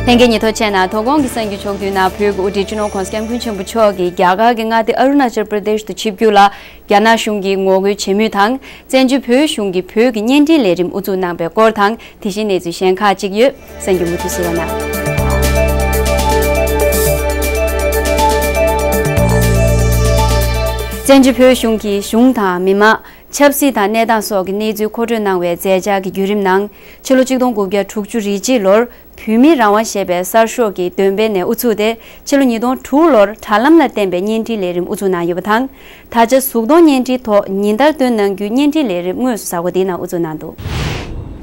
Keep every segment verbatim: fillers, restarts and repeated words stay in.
ལྷན་རྒྱས་ཉིན་ཐོ་ཆེན་ནང་དོ་དགོང་གི་གསར་འགྱུར་ཕྱོགས་བསྡུས་ནང་བོད་ཀྱི་དབུ་ཁྲིད་སྤྱི་ནོར་༸གོང་ས་༸སྐྱབས་མགོན་ཆེན་པོ་མཆོག་གིས་རྒྱ་གར་གྱི་མངའ་སྡེ་ཨ་རུ་ན་ཅལ་པྲ་དེཤ་ཏུ་ཆིབས་བསྒྱུར་ལ་རྒྱ་ནག་གཞུང་གིས་ངོ་རྒོལ་བྱེད་མུས་དང་། བཙན་བྱོལ་བོད་གཞུང་གིས་བོད་ཀྱི་བརྙན་འཕྲིན་ལས་རིམ་དབུ་འཛུགས་གནང་པའི་སྐོར་དང་། དེ་བཞིན་གནས་ཚུལ་གཞན་ཁག་ཅིག་ཡོད། གསར་འགྱུར་མུ་མཐུད་གཟིགས་རོགས་གནང་། བཙན་བྱོལ་བོད་གཞུང་གིས་གཞུང་དང་མི་མང་། ཆབ་སྲིད་དང་གནས་སྟངས་སོགས་ཀྱི་གནས་ཚུལ་མཁོ་སྤྲོད་གནང་བའི་མཛད་འཆར་གྱི་བརྒྱུད་རིམ་ནང་། ཕྱི་ལོ་ཆིག་སྟོང་དགུ་བརྒྱ་དྲུག་ཅུ་རེ་གཅིག་ལོར་བོད་མིའི་རང་དབང་ཞེས་པའི་གསར་ཤོག་གི་འདོན་སྤེལ་ནས་དབུ་ཚུགས་ཏེ། ཕྱི་ལོ་ཉིས་སྟོང་དྲུག་ལོར་དྲ་ལམ་ལ་བརྟེན་པའི་བརྙན་འཕྲིན་ལས་རིམ་དབུ་འཛུགས་གནང་ཡོད་པ་དང་། ད་ཆ་གཟུགས་མཐོང་བརྙན་འཕྲིན་ཐོག་ཉིན་ལྟར་སྟོན་གནང་རྒྱུའི་བརྙན་འཕྲིན་ལས་རིམ་དངོས་སུ་གཟའ་འཁོར་འདིའི་ནང་དབུ་འཛུགས་གནང་འདུག།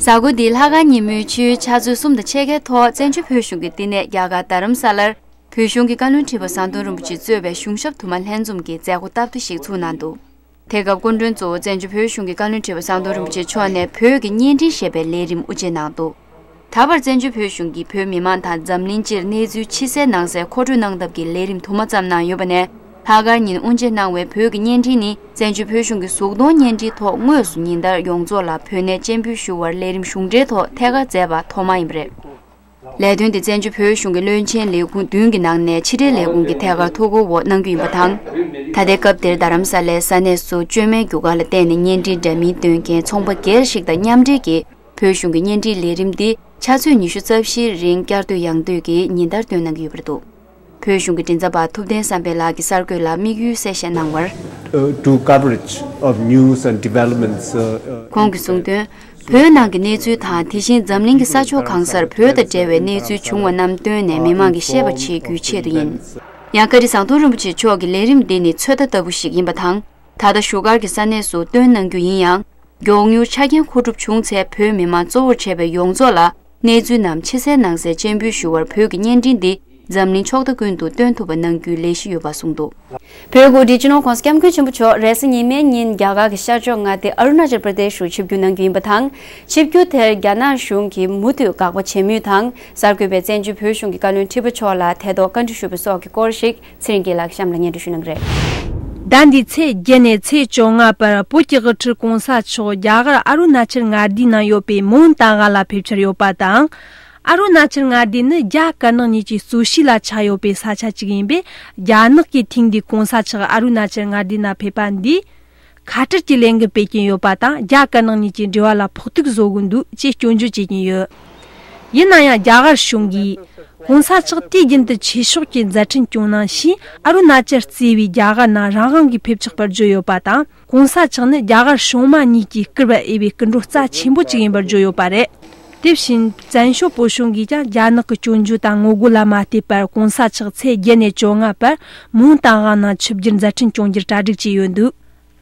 གཟའ་འཁོར་འདི་ལྷག་དཀར་ཉིན་མོའི་ཆུ་ཚོད་ཆུ་ཚོད་གསུམ་དང་ཕྱེད་ཀའི་ཐོག་བཙན་བྱོལ་བོད་གཞུང་གི་བསྟི་གནས་རྒྱ་གར་རྡ་རམ་ས་ལར། བོད་གཞུང་གི་བཀའ་བློན་ཁྲི་པ་ཟམ་གདོང་རིན་པོ་ཆེ་གཙོས་པའི་གཞུང་ཞབས་དུ་མ་ལྷན་འཛོམས་ཀྱི་མཛད་སྒོ་སྟབས་བདེ་ཞིག་ཚུགས་གནང་འདུག། དེ་སྐབས་སྐུ་མགྲོན་གཙོ་བོ་བཙན་བྱོལ་བོད་གཞུང་གི་བཀའ་བློན་ཁྲི་པ་ཟམ་གདོང་རིན་པོ་ཆེ་མཆོག་ནས་བོད་ཀྱི་བརྙན་འཕྲིན་ཞེས་པའི་ལས་རིམ་དབུ་འབྱེད་གནང་འདུག། ད་བར་བཙན་བྱོལ་བོད་གཞུང་གིས་བོད་མི་མང་དང་འཛམ་གླིང་སྤྱིར་གནས་ཚུལ་ཕྱི་གསལ་ནང་གསལ་མཁོ་སྤྲོད་གནང་ཐབས་ཀྱི་ལས་རིམ་དུ་མ་བརྩམས་གནང་ཡོད་པ་ནས། ལྷག་དཀར་ཉིན་དབུ་འབྱེད་གནང་བའི་བོད་ཀྱི་བརྙན་འཕྲིན་ནི་བཙན་བྱོལ་བོད་གཞུང་གི་གཟུགས་མཐོང་བརྙན་འཕྲིན་ཐོག་དངོས་སུ་ཉིན་ལྟར་ཡོངས་རྫོགས་ལ་བོད་གནས་སྤྱན་འབུལ་ཞུ་བར་ལས་རིམ་གཞུང་འབྲེལ་ཐོག་ཐད་ཀར་མཛད་པ་ཐོག་མ་ཡིན་པ་རེད། ལས་དོན་དེ་བཙན་བྱོལ་བོད་གཞུང་གི་བློན་ཆེན་ལས་ཁུངས་བདུན་གྱི་ནང་ནས་ཕྱི་དྲིལ་ལས་ཁུངས་ཀྱི་ཐད་ཀར་ཐུགས་ཁུར་འོག་གནང་རྒྱུ་ཡིན་པ་དང་། ད་ལྟའི་སྐབས་དེར་རྡ་རམ་ས་ལའི་ས་གནས་སུ་བཅོས་མའི་རྒྱུ་སྐར་ལ་བརྟེན་ནས་བརྙན་འཕྲིན་འདྲ་མིན་སྟོན་མཁན་ཚོང་པ་སྒེར་ཞིག་དང་མཉམ་འབྲེལ་གྱིས་བོད་གཞུང་གི་བརྙན་འཕྲིན་ལས་རིམ་འདི་ཆུ་ཚོད་ཉི་ཤུ་རྩ་བཞིའི་རིང་བསྐྱར་ཟློས་ཡང་ཟློས་ཀྱིས་ཉིན་ལྟར་སྟོན་གནང་གི་ཡོད་པ་རེད་འདུག། བོད་གཞུང་གི་མགྲིན་ཚབ་པ་ཐུབ་བསྟན་བསམ་འཕེལ་ལགས་ཀྱིས་གསར་འགོད་ལ་དམིགས་ཡུལ་གསལ་བཤད་གནང་བར། Uh, do coverage of news and developments, uh, uh, ཁོང་གིས་གསུངས་དོན། བོད་ནང་གི་གནས་ཚུལ་དང་། དེ་བཞིན་འཛམ་གླིང་གི་ས་ཕྱོགས་གང་སར་བོད་དང་འབྲེལ་བའི་གནས་ཚུལ་བྱུང་བ་རྣམས་བཏོན་ནས་མི་མང་གིས་ཤེས་པར་བྱེད་རྒྱུའི་ཆེད་དུ་ཡིན། ཡང་བཀའ་ཁྲི་ཟམ་གདོང་རིན་པོ་ཆེ་མཆོག་གིས་ལས་རིམ་འདི་ནི་ཚོད་ལྟ་ལྟ་བུ་ཞིག་ཡིན་པ་དང་། ད་ལྟ་བཞུགས་སྒར་གྱི་ས་གནས་སུ་སྟོན་གནང་རྒྱུ་ཡིན་ཡང་། མགྱོགས་མྱུར་ཆ་རྐྱེན་མཁོ་སྒྲུབ་བྱུང་ཚེ་བོད་མི་མང་གཙོ་བོར་བྱས་པའི་ཡོངས་རྫོགས་ལ་གནས་ཚུལ་རྣམས་ཕྱི་གསལ་ནང་གསལ་སྤྱན་འབུལ་ཞུ་བར་བོད་ཀྱི་བརྙན་འཕྲིན་འདི་འཛམ་གླིང་ཕྱོགས་མཐའ་ཀུན་ཏུ་སྟོན་ཐུབ་པ་གནང་རྒྱུའི་ལས་གཞི་ཡོད་པ་གསུངས་འདུག། བོད་ཀྱི་དབུ་ཁྲིད་སྤྱི་ནོར་༸གོང་ས་༸སྐྱབས་མགོན་ཆེན་པོ་མཆོག་རེས་གཟའ་ཉི་མའི་ཉིན་རྒྱ་གར་གྱི་ཤར་ཕྱོགས་མངའ་སྡེ་ཨ་རུ་ན་ཅལ་པྲ་དེཤ་རུ་ཆིབས་བསྒྱུར་གནང་རྒྱུ་ཡིན་པ་དང་། ཆིབས་བསྒྱུར་དེར་རྒྱ་ནག་གཞུང་གིས་མུ་མཐུད་དགག་པ་བྱེད་མུས་དང་། གསར་འགོད་པས་བཙན་བྱོལ་བོད་གཞུང་གི་བཀའ་བློན་ཁྲི་པ་མཆོག་ལ་ཐད་གཏོང་བཀའ་འདྲི་ཞུས་པ་སོགས་ཀྱི་སྐོར་ཞིག་ཚེ་རིང་སྐྱིད་ལགས་གཤམ་ལ་སྙན་སྒྲོན་ཞུ་གནང་གི་རེད། ཟླ་འདིའི་ཚེས་བརྒྱད་ནས་ཚེས་བཅོ་ལྔ་བར་བོད་ཀྱི་དབུ་ཁྲིད་གོང་ས་མཆོག་རྒྱ་གར་ཨ་རུ་ན་ཅལ་མངའ་སྡེའི་ནང་ཡོད་པའི་མོན་ཏཱ་ག་ལ་ཕེབས་འཆར་ཡོད་པ་དང་། ཨ་རུ་ན་ཅལ་མངའ་སྡེ་ནི་རྒྱ་དཀར་ནག་གཉིས་ཀྱི་རྩོད་གཞི་ལ་ཆགས་ཡོད་པའི་ས་ཆ་གཅིག་ཡིན་པས། རྒྱ་ནག་གིས་ཐེངས་འདིའི་གོང་ས་མཆོག་ཨ་རུ་ན་ཅལ་མངའ་སྡེའི་ནང་ཕེབས་པ་འདིས། ཁ་བྲལ་གྱི་ལས་འགུལ་སྤེལ་གྱིན་ཡོད་པ་དང་། རྒྱ་དཀར་ནག་གཉིས་ཀྱི་འབྲེལ་བ་ལ་ཕོག་ཐུག་བཟོ་གི་འདུག་ཅེས་སྐྱོན་བརྗོད་བྱེད་ཀྱིན་ཡོད། ཡིན་ན་ཡང་། རྒྱ་གར་གཞུང་གིས་གོང་ས་མཆོག་དུས་རྒྱུན་དུ་ཆོས་ཕྱོགས་ཀྱི་མཛད་འཕྲིན་སྐྱོང་གནང་ཞིང་། ཨ་རུ་ན་ཅལ་གཙོས་པའི་རྒྱ་གར་ནང་རང་དབང་གིས་ཕེབས་ཆོག་པར་བརྗོད་ཡོད་པ་དང་། གོང་ས་མཆོག་ནི་རྒྱ་གར་གཞུང་མང་གཉིས་ཀྱིས་བསྐུར་བ་འོས་པའི་སྐུ་མགྲོན་རྩ་ཆེན་པོ་གཅིག་ཡིན་པར་བརྗོད་ཡོད་པ་རེད། དེ་བཞིན། བཙན་བྱོལ་བོད་གཞུང་གིས་ཀྱང་རྒྱ་ནག་གི་སྐྱོན་བརྗོད་དང་ངོ་རྒོལ་ལ་མ་ལྟོས་པར། གོང་ས་མཆོག་ཚེས་བརྒྱད་ནས་བཅོ་ལྔ་བར་མོན་ཏཱ་ག་ནང་ཆིབས་བསྒྱུར་མཛད་འཕྲིན་སྐྱོང་རྒྱུར་གྲ་སྒྲིག་བྱས་ཡོད་འདུག།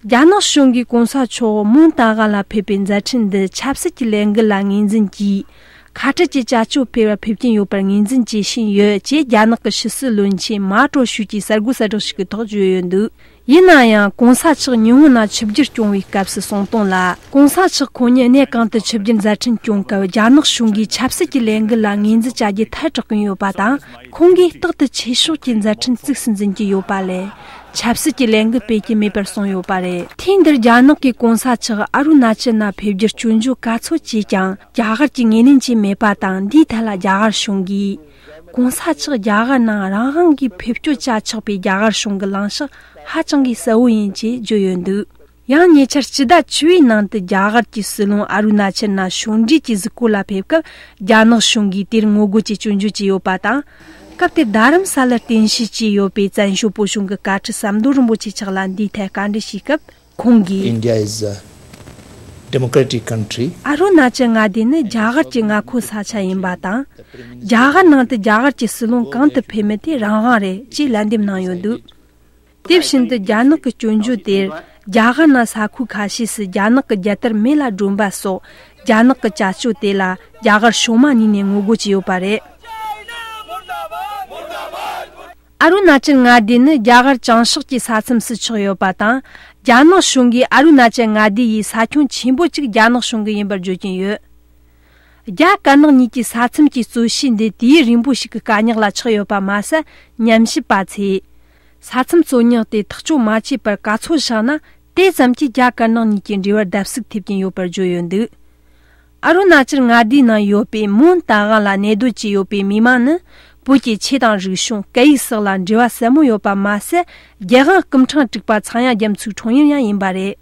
རྒྱ་ནག་གཞུང་གིས་གོང་ས་མཆོག་མོན་ཏཱ་ག་ལ་ཕེབས་པའི་མཛད་འཕྲིན་འདི་ཆབ་སྲིད་ཀྱི་ལས་འགུལ་ལ་ངོས་འཛིན་གྱིས། ཁ་བྲལ་གྱི་བྱ་སྤྱོད་སྤེལ་བར་ཕེབས་ཀྱིན་ཡོད་པར་ངོས་འཛིན་བྱེད་བཞིན་ཡོད་ཅེས་རྒྱ་ནག་གི་ཕྱི་སྲིད་བློན་ཆེན་མ་ཀྲོ་ཞུས་ཀྱིས་གསར་འགོད་གསལ་བསྒྲགས་ཤིག་གི་ཐོག་བརྗོད་ཡོད་འདུག། ཡིན་ན་ཡང་། གོང་ས་མཆོག་ཉི་ཧོང་ནང་ཆིབས་བསྒྱུར་སྐྱོང་བའི་སྐབས་སུ་གསུངས་དོན་ལ། གོང་ས་མཆོག་ཁོང་ཉིད་གནས་གང་དུ་ཆིབས་བསྒྱུར་མཛད་འཕྲིན་སྐྱོང་སྐབས། རྒྱ་ནག་གཞུང་གིས་ཆབ་སྲིད་ཀྱི་ལས་འགུལ་ལ་ངོས་འཛིན་བྱ་རྒྱུ་ཐལ་དྲགས་ཀྱིན་ཡོད་པ་དང་། ཁོང་གིས་རྟག་ཏུ་ཆོས་ཕྱོགས་ཀྱི་མཛད་འཕྲིན་གཙིགས་སུ་འཛིན་གྱི་ཡོད་པ་ལས། ཆབ་སྲིད་ཀྱི་ལས་འགུལ་སྤེལ་གྱི་མེད་པར་གསུངས་ཡོད་པ་རེད། ཐེངས་འདིར་རྒྱ་ནག་གིས་གོང་ས་མཆོག་ཨ་རུ་ན་ཅལ་ནང་ཕེབས་རྒྱུར་སྐྱོན་བརྗོད་ག་ཚོད་བྱས་ཀྱང་། རྒྱ་གར་གྱིས་ངོས་ལེན་བྱས་མེད་པ་དང་། འདིའི་ཐད་ལ་རྒྱ་གར་གཞུང་གིས། གོང་ས་མཆོག་རྒྱ་གར་ནང་རང་དབང་གིས་ཕེབས་སྐྱོད་བྱ་ཆོག་པའི་རྒྱ་གར་གཞུང་གི་ལངས་ཕྱོགས་ཧ་ཅང་གི་གསལ་བོ་ཡིན་ཅེས་བརྗོད་ཡོད་འདུག། ཡང་ཉེ་ཆར་སྤྱི་ཟླ་བཅུ་པའི་ནང་དུ་རྒྱ་གར་གྱི་སྲིད་བློན་ཨ་རུ་ན་ཅལ་ནང་ཕྱོགས་འགྲུལ་གྱི་གཟིགས་སྐོར་ལ་ཕེབས་སྐབས། རྒྱ་ནག་གཞུང་གིས་དེར་ངོ་རྒོལ་གྱི་སྐྱོན་བརྗོད་བྱས་ཡོད་པ་དང་། སྐབས་དེར་རྡ་རམ་ས་ལར་རྟེན་གཞི་བྱས་ཡོད་པའི་བཙན་བྱོལ་བོད་གཞུང་གི་བཀའ་ཁྲི་ཟམ་གདོང་རིན་པོ་ཆེ་མཆོག་ལ་འདིའི་ཐད་བཀའ་འདྲི་ཞུས་སྐབས། ཁོང་གིས། India is a democratic country. ཨ་རུ་ན་ཅལ་མངའ་སྡེ་ནི་རྒྱ་གར་གྱི་མངའ་ཁོངས་ས་ཆ་ཡིན་པ་དང་། རྒྱ་གར་ནང་དུ་རྒྱ་གར་གྱི་སྲིད་བློན་གང་དུ་ཕེབས་མིན་དེ་རང་དབང་རེད་ཅེས་ལན་འདེབས་གནང་ཡོད་འདུག། དེ་བཞིན་དུ་རྒྱ་ནག་གི་སྐྱོན་བརྗོད་དེར། རྒྱ་གར་ནང་ས་ཁུལ་ཁ་ཤས་སུ་རྒྱ་ནག་གི་རྒྱལ་དར་མེ་ལ་སྒྲོན་པ་སོགས། རྒྱ་ནག་གི་བྱ་སྤྱོད་དེ་ལ་རྒྱ་གར་གཞུང་མང་གཉིས་ནས་ངོ་རྒོལ་བྱས་ཡོད་པ་རེད། ཨ་རུ་ན་ཅལ་མངའ་སྡེ་ནི་རྒྱ་གར་བྱང་ཕྱོགས་ཀྱི་ས་མཚམས་སུ་ཆགས་ཡོད་པ་དང་། རྒྱ་ནག་གཞུང་གིས་ཨ་རུ་ན་ཅལ་མངའ་སྡེ་ཡི་ས་ཁྱོན་ཆེན་པོ་གཅིག་རྒྱ་ནག་གཞུང་གི་ཡིན་པར་བརྗོད་ཀྱིན་ཡོད། རྒྱ་དཀར་ནག་གཉིས་ཀྱི་ས་མཚམས་ཀྱི་རྩོད་གཞི་འདི་དུས་ཡུན་རིང་པོ་ཞིག་གི་དཀའ་རྙོག་ལ་ཆགས་ཡོད་པ་མ་ཟད། ཉམས་ཞིབ་པ་ཚོས། ས་མཚམས་རྩོད་རྙོག་དེ་ཐག་གཅོད་མ་བྱས་པར་ག་ཚོད་བཞག་ན། དེ་ཙམ་གྱིས་རྒྱ་དཀར་ནག་གཉིས་ཀྱི་འབྲེལ་བར་བརྡབ་གསིག་ཐེབས་ཀྱིན་ཡོད་པར་བརྗོད་ཡོད་འདུག། ཨ་རུ་ན་ཅལ་མངའ་སྡེའི་ནང་ཡོད་པའི་མོན་རྟ་དབང་ལ་གནས་སྡོད་ཀྱི་ཡོད་པའི་མི་མང་ནི། བོད་ཀྱི་ཆོས་དང་རིག་གཞུང་། སྐད་ཡིག་སོགས་ལ་འབྲེལ་བ་ཟབ་མོ་ཡོད་པ་མ་ཟད། རྒྱལ་དབང་སྐུ་ཕྲེང་དྲུག་པ་ཚངས་དབྱངས་རྒྱ་མཚོའི་འཁྲུངས་ཡུལ་ཡང་ཡིན་པ་རེད།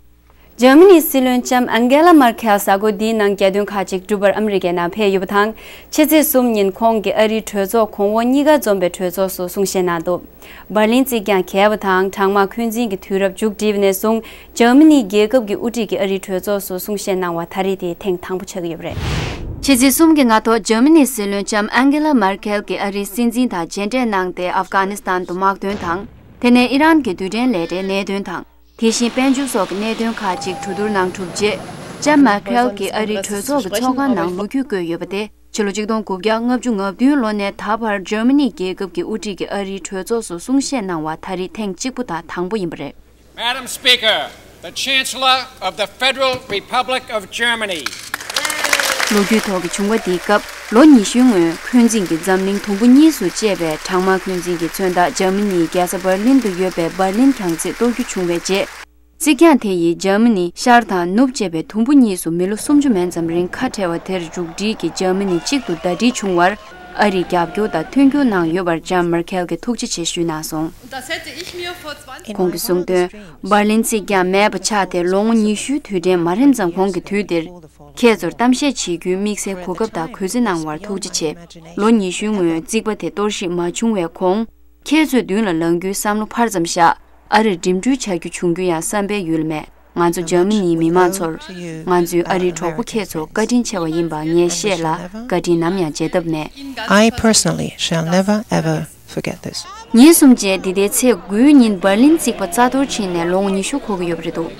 འཇར་མ་ནིའི་སྲིད་བློན་ལྕམ་ཨན་གྷེ་ལ་མར་ཁེལ་གཟའ་འཁོར་འདིའི་ནང་རྒྱལ་དོན་ཁག་ཅིག་སྒྲུབ་པར་ཨ་མི་རི་ཀའི་ནང་ཕེབས་ཡོད་པ་དང་། ཕྱི་ཚེས་གསུམ་ཉིན་ཁོང་གིས་ཨ་རིའི་གྲོས་ཚོགས་གོང་འོག་གཉིས་ཀ་འཛོམས་པའི་གྲོས་ཚོགས་སུ་གསུང་བཤད་གནང་འདུག་འབར་ལིན་རྩིག་གྱང་གས་པ་དང་གྲང་དམག་འཁོན་འཛིན་གྱི་དུས་རབས་མཇུག་བསྒྲིལ་བ་ནས་བཟུང་འཇར་མ་ནིའི་རྒྱལ་ཁབ་ཀྱི་དབུ་ཁྲིད་ཀྱིས་ཨ་རིའི་གྲོས་ཚོགས་སུ་གསུང་བཤད་གནང་བ་ད་རེས་དེ་ཐེངས་དང་པོ་ཆགས་ཀྱི་ཡོད་པ་རེད། ཕྱི་ཚེས་གསུམ་གྱི་སྔ་དྲོ་འཇར་མ་ནིའི་སྲིད་བློན་ལྕམ་ཨན་གྷེ་ལ་མར་ཁེལ་གྱིས་ཨ་རིའི་སྲིད་འཛིན་དང་མཇལ་འཕྲད་གནང་སྟེ། ཨབ་གྷ་ནི་སི་ཐན་དུ་དམག་དོན་དང་། དེ་ནས་ཨི་རན་གྱི་རྡུལ་ཕྲན་ལས་གྲྭའི་གནད་དོན་དང་། དེ་བཞིན་དཔལ་འབྱོར་སོགས་ཀྱི་གནད་དོན་ཁག་ཅིག་གྲོས་བསྡུར་གནང་གྲུབ་རྗེས། ལྕམ་མར་ཁེལ་གྱིས་ཨ་རིའི་གྲོས་ཚོགས་ཀྱི་ཚོགས་ཁང་ནང་ལོ་རྒྱུས་བཀོད་ཡོད་པ་དེ། ཕྱི་ལོ་ཆིག་སྟོང་དགུ་བརྒྱ་ལྔ་བཅུ་ང་བདུན་ལོ་ནས་ད་བར་འཇར་མ་ནི་རྒྱལ་ཁབ་ཀྱི་དབུ་ཁྲིད་ཀྱིས་ཨ་རིའི་གྲོས་ཚོགས་སུ་གསུང་བཤད་གནང་བ་ད་རེས་ཐེངས་གཅིག་པུ་དང་དང་པོ་ཡིན་པ་རེད། Madam Speaker, the Chancellor of the Federal Republic of Germany. ལོ་རྒྱུས་ཐོག་གི་བྱུང་བ་འདིའི་སྐབས། ལོ་ཉི་ཤུའི་སྔོན་འཁོན་འཛིན་གྱིས་འཛམ་གླིང་དུམ་བུ་གཉིས་སུ་བཅད་པའི་གྲང་དམག་འཁོན་འཛིན་གྱི་མཚོན་རྟགས་འཇར་མ་ནིའི་རྒྱལ་ས་འབར་ལིན་དུ་ཡོད་པའི་འབར་ལིན་གྱང་རྩེ་གཏོར་རྒྱུ་བྱུང་བའི་རྗེས། རྩིག་གྱང་དེ་ཡིས་འཇར་མ་ནི་ཤར་དང་ནུབ་བཅས་པའི་དུམ་བུ་གཉིས་སུ་མི་ལོ་སུམ་ཅུ་མན་ཙམ་རིང་ཁ་བྲལ་བ་དེར་མཇུག་སྒྲིལ་གྱིས་འཇར་མ་ནི་གཅིག་ཏུ་ཟླ་སྒྲིལ་བྱུང་བར་ཨ་རིས་རྒྱབ་སྐྱོར་དང་མཐུན་འགྱུར་གནང་ཡོད་པར་ལྕམ་མར་ཁེལ་གྱིས་ཐུགས་རྗེ་ཆེ་ཞུས་གནང་སོང་། ཁོང་གིས་གསུངས་དོན། འབར་ལིན་རྩིག་གྱང་མེད་པ་ཆགས་ཏེ་ལོ་ངོ་ཉི་ཤུའི་དུས་དྲན་མ་རིམ་ཙམ་གོང་གི་དུས་འདིར། ཁྱེད་ཚོར་གཏམ་བཤད་བྱེད་རྒྱུའི་དམིགས་བསལ་གོ་སྐབས་དང་གུས་བརྩི་གནང་བར་ཐུགས་རྗེ་ཆེ། ལོ་ཉི་ཤུའི་སྔོན་རྩིག་པ་དེ་གཏོར་བཤིག་མ་བྱུང་བའི་གོང་། ཁྱེད་ཚོས་མདུན་ལ་ལངས་རྒྱུའི་བསམ་བློ་ཕར་ཙམ་བཞག་ཨ་རིར་འགྲིམ་འགྲུལ་བྱ་རྒྱུ་བྱུང་རྒྱུ་ཡང་བསམ་པའི་ཡུལ་མེད། ང་ཚོ་འཇར་མ་ནིའི་མི་མང་ཚོར། ང་ཚོའི་ཨ་རིའི་གྲོགས་པོ་ཁྱེད་ཚོ་བཀའ་དྲིན་ཆེ་བ་ཡིན་པ་ངས་བཤད་ལ་བཀའ་དྲིན་ནམ་ཡང་བརྗེད་ཐབས་མེད། I personally shall never ever forget this. ཉིན་གསུམ་རྗེས་འདི་ཟླའི་ཚེས་དགུའི་ཉིན་འབར་ལིན་རྩིག་པ་རྩ་གཏོར་ཕྱིན་ནས་ལོ་ངོ་ཉི་ཤུ་འཁོར་གྱི་ཡོད་པ་རེད་འདུག་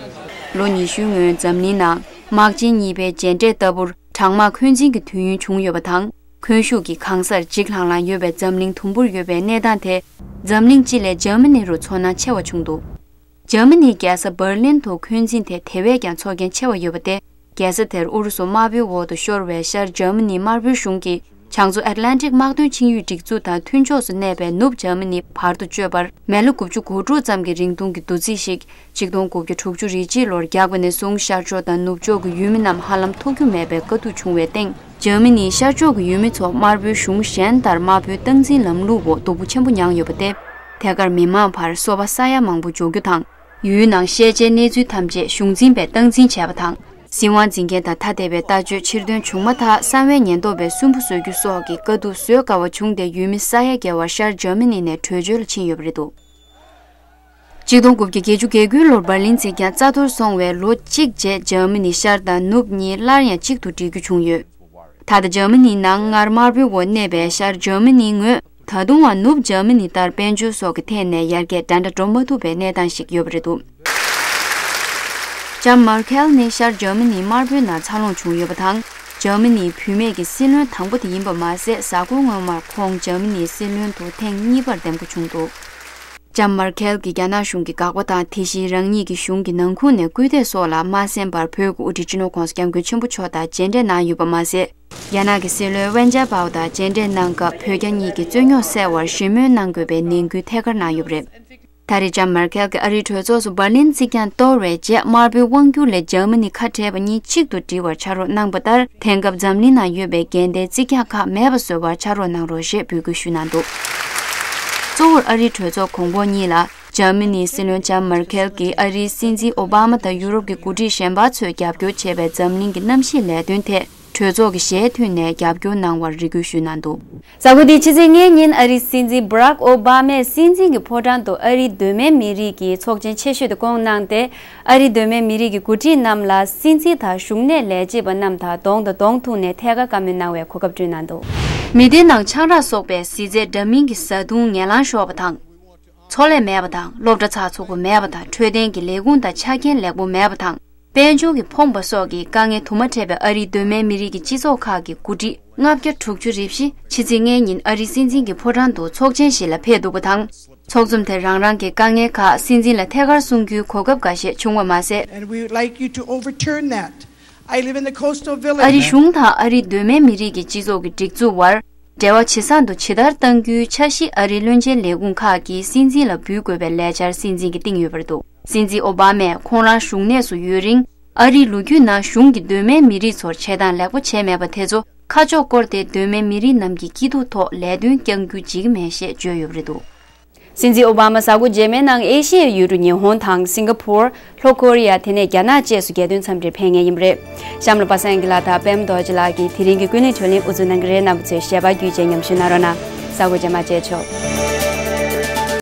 ལོ་ཉི་ཤུའི་སྔོན་འཛམ་གླིང་ནང་དམག་ཆེན་གཉིས་པའི་རྗེས་འབྲས་ལྟ་བུར་གྲང་དམག་འཁོན་འཛིན་གྱི་དུས་ཡུན་བྱུང་ཡོད་པ་དང་། འཁོན་ཤུགས་ཀྱི་གང་སར་འཇིགས་ལྷང་ལྷང་ཡོད་པའི་འཛམ་གླིང་དུམ་བུར་ཡོད་པའི་གནས་སྟངས་དེ། འཛམ་གླིང་སྤྱི་ལས་འཇར་མ་ནི་རུ་ཚོར་སྣང་ཆེ་བ་བྱུང་འདུག་འཇར་མ་ནིའི་རྒྱལ་ས་འབར་ལིན་དུ་འཁོན་འཛིན་དེ་དེ་བས་ཀྱང་ཚོར་མཁན་ཆེ་བ་ཡོད་པ་སྟེ། རྒྱལ་ས་དེར་ཨུ་རུ་སུ་དམར་པོའི་འོག་ཏུ་ཤོར་བའི་ཤར་འཇར་མ་ནིའི་དམར་པོའི་གཞུང་གིས་བྱང་མཚོ་ཨེཊ་ལན་ཊིག་དམག་དོན་ཆིངས་ཡིག་སྒྲིག་འཛུགས་དང་མཐུན་ཕྱོགས་སུ་གནས་པའི་ནུབ་འཇར་མ་ནི་བར་དུ་གཅོད་པར་མི་ལོ་དགུ་བཅུ་གོ་དྲུག་ཙམ་གྱི་རིང་ཐུང་གི་བསྡུར་ཚད་ཞིག་ཆིག་སྟོང་དགུ་བརྒྱ་དྲུག་ཅུ་རེ་གཅིག་ལོར་བརྒྱབ་པ་ནས་བཟུང་ཤར་ཕྱོགས་དང་ནུབ་ཕྱོགས་ཀྱི་ཡུལ་མི་རྣམས་ཧ་ལམ་ཐུག་རྒྱུ་མེད་པའི་དཀའ་སྡུག་བྱུང་བའི་སྟེང་། འཇར་མ་ནིའི་ཤར་ཕྱོགས་ཀྱི་ཡུལ་མི་ཚོ་དམར་པོའི་གཞུང་གཞན་ལྟར་དམར་པོའི་སྟངས་འཛིན་ལམ་ལུགས་འོག་སྡུག་པོ་ཆེན་པོ་མྱངས་ཡོད་པ་སྟེ། ཐད་ཀར་མི་མང་བར་སོ་པ་ས་ཡ་མང་པོ་འཇོག་རྒྱུ་དང་། ཡུལ་ནང་ཤེས་བྱའི་གནས་ཚུལ་ཐམས་ཅད་གཞུང་འཛིན་པས་སྟངས་འཛིན་བྱས་པ་དང་། སྲིད་དབང་འཛིན་མཁན་དང་ཐ་དད་པའི་ལྟ་སྤྱོད་ཕྱིར་འདོན་བྱུང་མ་ཐག་གསང་བའི་ཉེན་རྟོག་པས་སུན་པོ་བཟོ་རྒྱུ་སོགས་ཀྱི་དཀའ་སྡུག་བཟོད་དཀའ་བ་བྱུང་སྟེ། ཡུལ་མི་ས་ཡ་བརྒལ་བ་ཤར་འཇར་མ་ནི་ནས་བྲོས་བྱོལ་ལ་ཕྱིན་ཡོད་པ་རེད་འདུག་ཆིག་སྟོང་དགུ་བརྒྱ་བརྒྱད་ཅུ་གྱ་དགུ་ལོར་འབར་ལིན་རྩིག་གྱང་རྩ་གཏོར་སོང་བའི་ལོ་གཅིག་རྗེས་འཇར་མ་ནི་ཤར་དང་ནུབ་གཉིས་སླར་ཡང་གཅིག་ཏུ་སྒྲིལ་རྒྱུ་བྱུང་ཡོད། ད་ལྟ་འཇར་མ་ནིའི་ནང་སྔར་དམར་པོའི་འོག་གནས་པའི་ཤར་འཇར་མ་ནིའི་ངོས་ད་དུང་ཡང་ནུབ་འཇར་མ་ནི་ལྟར་དཔལ་འབྱོར་སོགས་ཀྱི་ཐད་ནས་ཡར་རྒྱས་འདྲ་འདྲ་འགྲོ་མ་ཐུབ་པའི་གནས་སྟངས་ཤིག་ཡོད་པ་རེད་འདུག་ལྕམ་མར་ཁེལ་ནི་ཤར་འཇར་མ་ནིའི་དམར་པོའི་ནང་འཚར་ལོངས་བྱུང་ཡོད་པ་དང་། འཇར་མ་ནིའི་བུད་མེད་ཀྱི་སྲིད་བློན་དང་པོ་དེ་ཡིན་པ་མ་ཟད། གཟའ་འཁོར་སྔོན་མར་ཁོང་འཇར་མ་ནིའི་སྲིད་བློན་དུ་ཐེངས་གཉིས་པར་འདེམས་བསྐོ་བྱུང་འདུག་ལྕམ་མར་ཁེལ་གྱིས་རྒྱ་ནག་གཞུང་གི་དགག་པ་དང་། དེ་བཞིན་རང་ཉིད་ཀྱི་གཞུང་གི་ནང་ཁུངས་ནས་སྐུལ་འདེད་སོགས་ལ་མ་གསན་པར། བོད་ཀྱི་དབུ་ཁྲིད་སྤྱི་ནོར་༸གོང་ས་༸སྐྱབས་མགོན་ཆེན་པོ་མཆོག་དང་མཇལ་འཕྲད་གནང་ཡོད་པ་མ་ཟད། རྒྱ་ནག་གི་སྲིད་བློན་ཝེན་ཅཱ་པའོ་དང་མཇལ་འཕྲད་གནང་སྐབས། བོད་རྒྱ་གཉིས་ཀྱི་རྩོད་རྙོག་སེལ་བར་ཞི་མོལ་གནང་དགོས་པའི་ནན་སྐུལ་ཐད་ཀར་གནང་ཡོད་པ་རེད། ད་རེས་ལྕམ་མར་ཁེལ་གྱིས་ཨ་རིའི་གྲོས་ཚོགས་སུ་འབར་ལིན་རྩིག་གྱང་གཏོར་བའི་རྗེས། དམར་པོའི་དབང་སྒྱུར་ལས་འཇར་མ་ནི་ཁ་བྲལ་བ་གཉིས་གཅིག་ཏུ་སྒྲིལ་བར་ཕྱག་རོགས་གནང་པ་ལྟར། དེང་སྐབས་འཛམ་གླིང་ནང་ཡོད་པའི་འགལ་ཟླའི་རྩིག་གྱང་ཁག་མེད་པ་བཟོ་བར་ཕྱག་རོགས་གནང་རོགས་ཞེས་འབོད་སྐུལ་ཞུས་གནང་འདུག་གཙོ་བོར་ཨ་རིའི་གྲོས་ཚོགས་གོང་འོག་གཉིས་ལ། འཇར་མ་ནིའི་སྲིད་བློན་ལྕམ་མར་ཁེལ་གྱིས་ཨ་རིའི་སྲིད་འཛིན་ཨོ་བྷ་མ་དང་ཡུ་རོབ་ཀྱི་འགོ་ཁྲིད་གཞན་པ་ཚོས་རྒྱབ་སྐྱོར་བྱས་པའི་འཛམ་གླིང་གི་གནམ་གཤིས་ལས་དོན་ཐད། གྲོས་ཚོགས་ཀྱི་ཞལ་མཐུད་ནས་རྒྱབ་སྐྱོར་གནང་བར་རེ་སྐུལ་ཞུས་གནང་འདུག་གཟའ་འཁོར་འདིའི་ཕྱི་ཚེས་ལྔའི་ཉིན་ཨ་རིའི་སྲིད་འཛིན་བྷ་རག་ཨོ་བྷ་མས་སྲིད་འཛིན་གྱི་ཕོ་བྲང་དུ་ཨ་རིའི་གདོད་མའི་མི་རིགས་ཀྱི་ཚོགས་ཆེན་ཆེ་ཤོས་དེ་བསྐོང་གནང་སྟེ། ཨ་རིའི་གདོད་མའི་མི་རིགས་ཀྱི་འགོ་ཁྲིད་རྣམས་ལ་སྲིད་འཛིན་དང་གཞུང་གནས་ལས་བྱེད་པ་རྣམས་དང་གདོང་དང་གདོང་ཐུག་ནས་ཐད་ཀར་བཀའ་མོལ་གནང་བའི་གོ་སྐབས་བསྐྲུན་གནང་འདུག་མི་སྡེ་ནང་ཆང་རག་སོགས་པའི་གཟི་རྫས་འདྲ་མིན་གྱི་བཟའ་བཏུང་ངན་ལང་ཤོར་བ་དང་། འཚོ་ལས་མེད་པ་དང་། སློབ་གྲྭ་ཚགས་ཚུད་པོ་མེད་པ་དང་། འཕྲོད་བསྟེན་གྱི་ལས་ཁུངས་དང་ཆ་རྐྱེན་ལེགས་པོ་མེད་པ་དང་། དཔལ་འབྱོར་གྱིས་ཕོངས་པ་སོགས་ཀྱི་དཀའ་ངལ་དུ་མ་འཕྲད་པའི་ཨ་རིའི་གདོད་མའི་མི་རིགས་ཀྱི་སྤྱི་ཚོགས་ཁག་གི་འགོ་ཁྲིད་ལྔ་བརྒྱ་དྲུག་ཅུ་རེ་བཞི་ཕྱི་ཚེས་ལྔའི་ཉིན་ཨ་རིའི་སྲིད་འཛིན་གྱི་ཕོ་བྲང་དུ་ཚོགས་ཆེན་ཞིག་ལ་ཕེབས་འདུག་པ་དང་། ཚོགས་འཛོམས་དེར་རང་རང་གི་དཀའ་ངལ་ཁག་སྲིད་འཛིན་ལ་ཐད་ཀར་གསུང་རྒྱུའི་གོ་སྐབས་འགའ་ཤས་བྱུང་བ་མ་ཟད། And we would like you to overturn that. I live in the coastal village. ཨ་རི་གཞུང་དང་ཨ་རིའི་གདོད་མའི་མི་རིགས་ཀྱི་སྤྱི་ཚོགས་ཀྱི་སྒྲིག་འཛུགས་དབར། འབྲེལ་བ་ཇེ་བཟང་དུ་ཇི་ལྟར་གཏང་རྒྱུའི་འཆར་གཞི་ཨ་རིའི་བློན་ཆེན་ལས་ཁུངས་ཁག་གིས་སྲིད་འཛིན་ལ་འབུལ་དགོས་པའི་ལས་འཆར་སྲིད་འཛིན་གྱིས་བཏིང་ཡོད་པ་རེད་འདུག་སྲིད་འཛིན་ཨོ་བྷ་མས་ཁོང་རང་གཞུང་གནས་སུ་ཡོད་རིང་། ཨ་རིའི་ལོ་རྒྱུས་ནང་གཞུང་གིས་གདོད་མའི་མི་རིགས་ཚོར་བྱེད་སྟངས་ལེགས་པོ་བྱས་མེད་པ་དེ་ཚོ་ཁ་ཕྱོགས་བསྐོར་ཏེ། གདོད་མའི་མི་རིགས་རྣམས་ཀྱི་སྐྱིད་སྡུག་ཐོག་ལས་དོན་བསྐྱང་རྒྱུ་བགྱིད་ཀྱི་མེད་ཞེས་བརྗོད་ཡོད་པ་རེད་འདུག། སྲིད་འཛིན་ཨོ་བྷ་མ་གཟའ་འཁོར་རྗེས་མའི་ནང་ཨེ་ཤི་ཡའི་ཡུལ་གྲུ་ཉི་ཧོང་དང་སིང་ག་ཕོར། ལྷོ་ཀོ་རི་ཡ། དེ་ནས་རྒྱ་ནག་བཅས་སུ་རྒྱལ་དོན་འཚམས་འདྲིར་ཕེབས་མཁན་ཡིན་པ་རེད། གཤམ་ལ་པ་སངས་སྐྱིད་ལགས་དང་པད་མ་རྡོ་རྗེ་ལགས་ཀྱིས་དེ་རིང་གི་ཀུན་གླེང་བགྲོ་གླེང་དབུ་འཛུགས་གནང་གི་རེད། རྣམ་པ་ཚོས་ཞལ་པར་བརྒྱུད་བཅས་མཉམ་ཞུགས་གནང་རོགས་གནང་། གཟའ་འཁོར་རྗེས་མ་མཇལ་ཆོག།